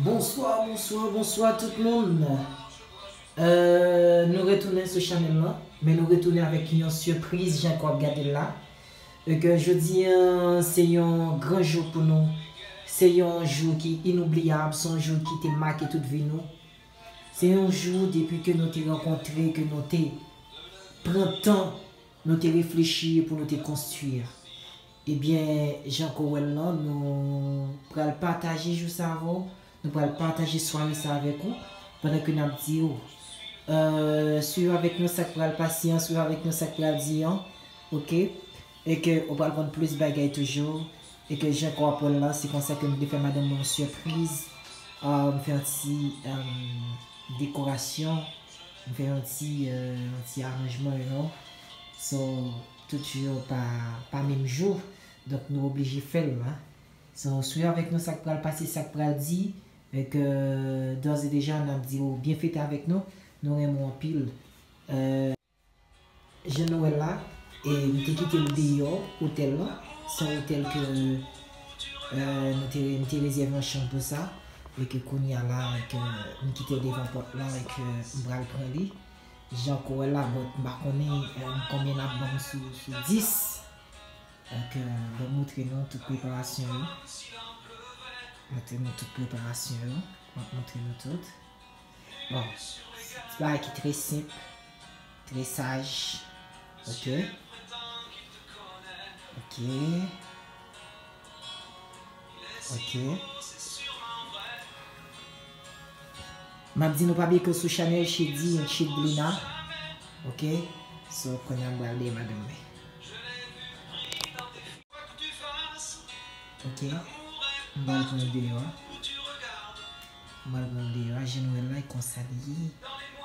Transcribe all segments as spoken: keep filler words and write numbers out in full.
Bonswa, bonswa, bonswa tout moun. Euh, nou retounen sou chanèl lan, men nou retounen avèk yon sipriz jan k w ap gade l la. E ke jodi a, se yon gran jou pou nou. Se yon jou ki inoubliyab, se yon jou ki te make tout vi nou. Se yon jou depi ke nou te rankontre, ke nou te pran tan, nou te reflechi pou nou te konstwi. Ebyen, jan ke w wè l lan, nou pral pataje jou sa avè w. Nou pral pataje sware sa avèk ou pandan ke n ap di w, euh, swiv avèk nou sa k pral pase an, swiv avèk nou sa k pral di an, oke? E ke ou pral konn plis bagay toujou. E ke jan ke w ap wè l lan, se konsa ke m te fè madanm mwen yon sipriz. Euh, m fè yon ti, euh, dekorasyon. M fè yon ti, euh, yon ti aranjman, you know. So, tout jou pa, pa menm jou. Donk, nou oblije fè l, hein. So, swiv avèk nou sa k pral pase, sa k pral di. E ke, d'ores et déjà, n ap di w byen fete avèk nou. Nou renmen w anpil. Euh, jan nou wè l la, e m te kite l deyò otèl lan. Se yon otèl ke, euh, nou te, m te rezève yon chanm pou sa. E ke kounye a la, e ke m kite l devan pòt lan, e ke m pral pran li. Jan ke w wè l la, bon, m pa konnen, euh, konbyen n ap ban m sou, sou dis. Donk, euh, bon, m montre nou tout preparasyon yo. Montre nou tout preparasyon yo. M ap montre nou tout. Bon, se bagay ki trè senp, trè saj. Oke. Oke. Oke. M ap di nou pa bliye ke sou chanèl Shady and Shadblina. Oke. So, kounye a m pral dèyè madanm mwen. Oke. M pral pran l deyò a. M pral pran l deyò a. Jan nou wè l la, e konsa li ye.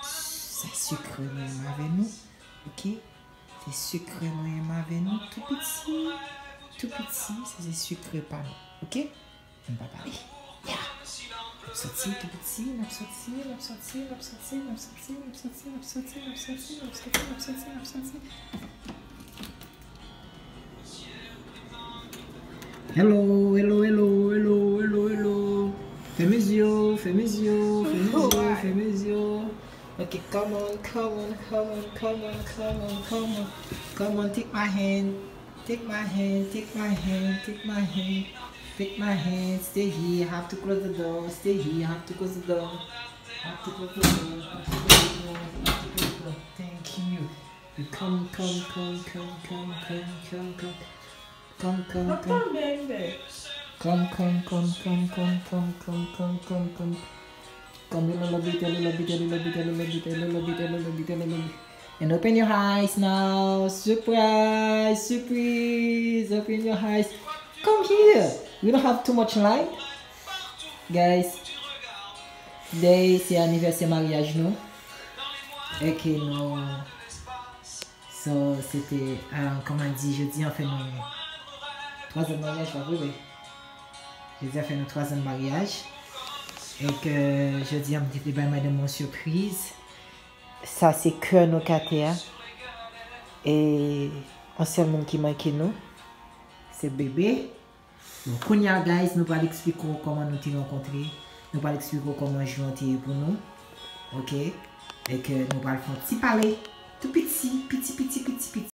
Sa sekrè mwen menm avè nou. Oke. Se sekrè mwen menm avè nou. Tou piti. Tou piti. Sa se sekrè pa nou. Oke? Ann pa pale. Ya. N ap soti tou piti, n ap soti, n ap soti, n ap soti. Hello, hello, hello, hello, hello, hello. Fèmen zye w, fèmen zye w, fèmen zye w, fèmen zye w. Ok, come on, come on, come on, come on, come on, come on. Come on, take my hand, take my hand, take my hand, take my hand, take my hand. Stay here, have to close the door. Stay here, have to close the door. Have to close the door, have to close the door, have to close the door. Thank you. Come, come, come, come, come, come, come, come. Come, come, come, come, come, come, come, come, come, come, come, come. Come a little bit, a little bit, a little bit, a little bit, a little bit, a little bit, a little bit, a little bit. And open your eyes now. Surprise, surprise. Open your eyes. Come here. We don't have too much light. Guys, today se anivèsè maryaj nou. E ke nou So, se te, ah, kòman di, jodi a fè nou twa zan maryaj, pa vre, wi? Jodi a fè nou twa zan maryaj. E ke jodi a, m te vle bay madanm mwen sipriz. Sa se kè nou k atè a. E yon sèl moun ki manke nou, se bebe. Bon, kounye a, guys, nou pral eksplike w kòman nou te rankontre. Nou pral eksplike w kòman jou an te ye pou nou. Ok? E ke nou pral fè yon ti pale. Tou piti, piti, piti, piti, piti.